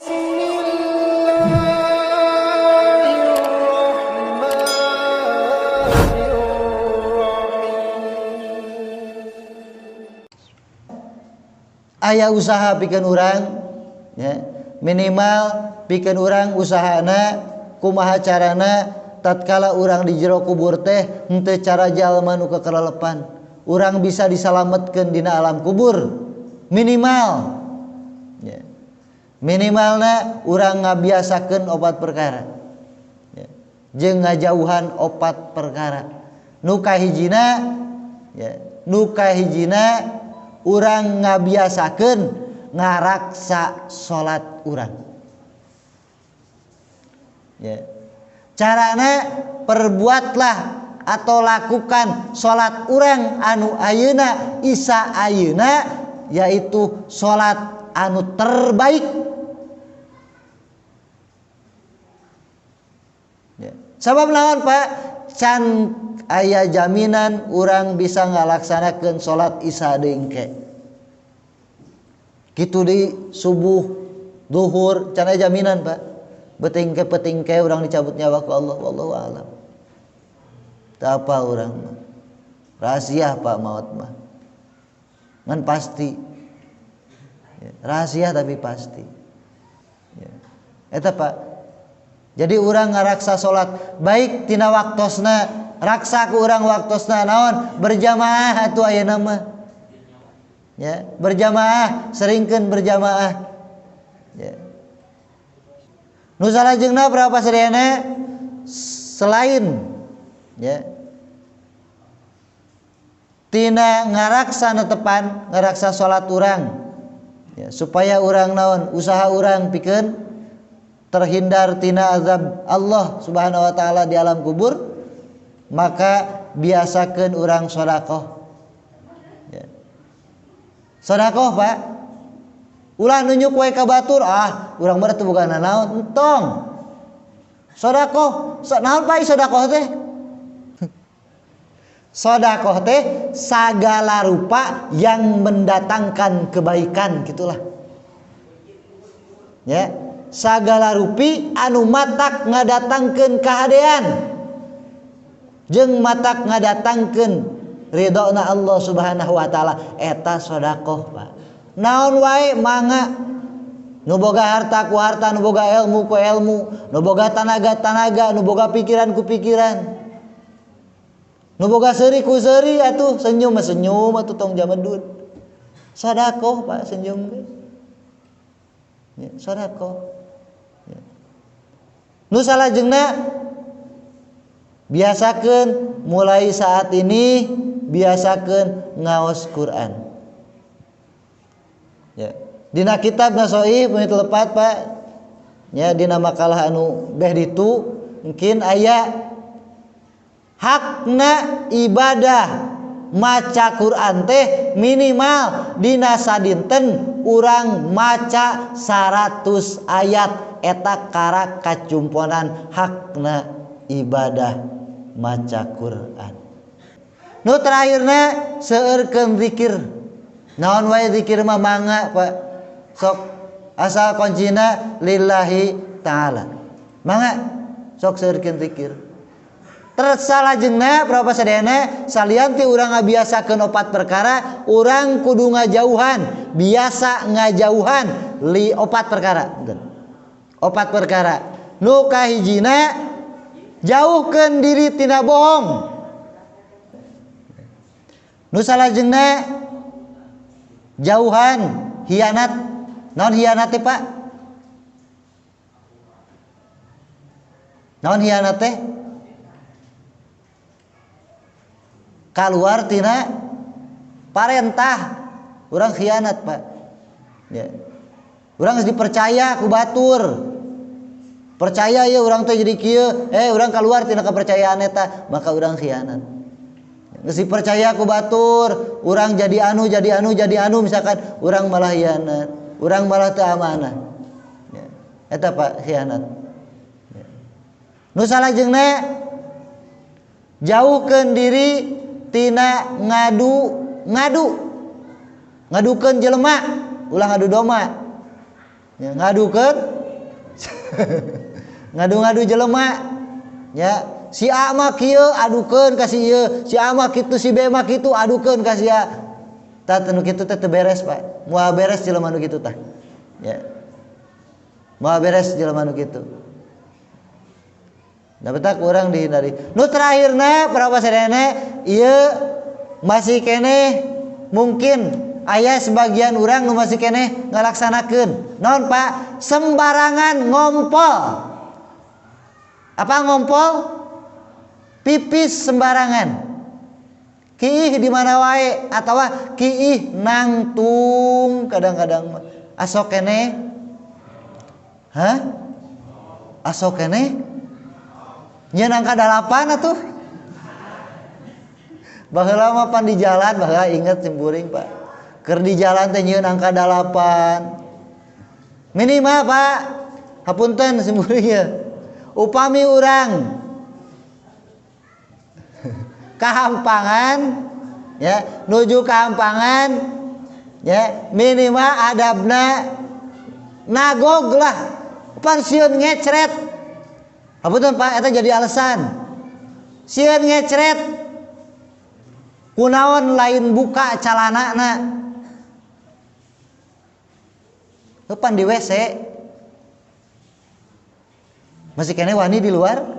Bismillahirrahmanirrahim. Aya usaha pikeun urang ya, minimal pikeun urang usahana kumaha carana tatkala urang di jero kubur teh henteu cara jalma nu kekelelepan, urang bisa disalametkeun dina alam kubur minimal ya. Minimalna urang ngabiasakeun opat perkara ya, jeung ngajauhan opat perkara. Nu kahijina ya, nu kahijina urang ngabiasakeun ngaraksa salat urang ya. Carana perbuatlah atau lakukan salat urang anu ayeuna isa ayeuna, yaitu salat anu terbaik ya. Sabab naon Pak? Can aya jaminan urang bisa ngalaksanakeun salat isya deui engke. Kitu di subuh, duhur, can aya jaminan Pak. Beuting ke peuting ke urang dicabut nyawa ku Allah, wallahu alam. Teu apa urang mah. Rahasia Pak maut mah. Ngan pasti. Ya, rahasia tapi pasti. Ya. Eta Pak. Jadi urang ngaraksa salat baik tina waktosna, raksa ku urang waktosna naon berjamaah atuh ayeuna mah. Ya, berjamaah, seringkeun berjamaah. Ya. Nu salajengna berapa sadayana selain ya tina ngaraksa netepan, ngaraksa salat urang ya, supaya urang naon usaha urang pikeun terhindar tina azab Allah Subhanahu wa taala di alam kubur, maka biasakeun urang sedekah. Ya. Sedekah Pak. Ulah nunjuk wae ka batur, ah urang mah teu boga nanaon, entong. Sedekah, naon Pak sedekah teh? Sedekah teh sagala rupa yang mendatangkan kebaikan gitulah. Ya, sagala rupi anu matak ngadatangkeun kahadean jeung matak ngadatangkeun ridhona Allah Subhanahu wa taala, eta sedekah Pak. Naon wae mangga, nu boga harta ku harta, nu boga ilmu ku ilmu, nu boga tanaga tanaga, nu boga pikiran ku pikiran, nu boga seuri ku seuri atuh, senyum mah senyum atuh tong jamedud. Sedekah Pak senyum ge. Ya, sedekah. Ya. Nu salajengna biasakeun mulai saat ini biasakeun ngaos Quran. Ya. Dina kitab Nasoih punit lepat Pak. Ya dina makalah anu beh ditu mungkin aya hakna ibadah maca Quran teh minimal dina sadinten urang maca 100 ayat, eta karak kacumponan hakna ibadah maca Quran. Nu terakhirna seueurkeun zikir. Naon wae zikir mah mangga Pak. Sok asal kuncina lillahi taala. Mangga sok seueurkeun zikir. Terus salajengna berapa sadayana salian ti urang ngabiasakeun opat perkara, urang kudu ngajauhan, biasa ngajauhan li opat perkara. Opat perkara. Nu kahijina jauhkeun diri tina bohong. Nu salajengna jauhan hianat. Naon hianat teh Pak? Naon hianat teh? Kaluar tina parentah, urang khianat Pak. Ya. Urang geus dipercaya ku batur. Percaya ya urang teh jadi kieu, urang kaluar tina kepercayaan eta, maka urang khianat. Geus dipercaya ku batur, urang jadi anu, jadi anu, jadi anu misalkan, urang malah khianat, urang malah teu amanah. Ya. Eta Pak khianat. Ya. Nu salajengna jauhkeun diri tina ngadu ngadukeun jelema, ulah ngadu doma. Ya, ngadukeun Ngadu-ngadu jelema ya, si A mah kieu adukeun ka si ieu, si A mah kitu, si B mah kitu adukeun ka si A. Tah nu kitu teh teu beres, Pak. Moal beres jelema nu kitu tah. Ya. Moal beres jelema nu kitu. Nah, betak urang dihindari. Nu terakhirna para sadayana ieu masih keneh mungkin aya sebagian urang nu masih keneh ngalaksanakeun. Naon, Pak? Sembarangan ngompol. Apa ngompol? Pipis sembarangan. Kiih di mana wae atawa kiih nangtung kadang-kadang asok keneh. Hah? Asok keneh? Nyeun angka 8 atuh. Baheula mah pan di jalan, baheula inget simpuring, Pak. Keur di jalan teh nyieun angka 8. Minimal, Pak. Hapunten simpuring ya. Upami urang kahampangan ya, nuju kahampangan ya, minimal adabna nagog lah. Pan sieun ngecret. Hapunten Pak, eta jadi alasan. Sieun ngecret. Kunaon lain buka calanana. Pan di WC. Masih kene wani di luar.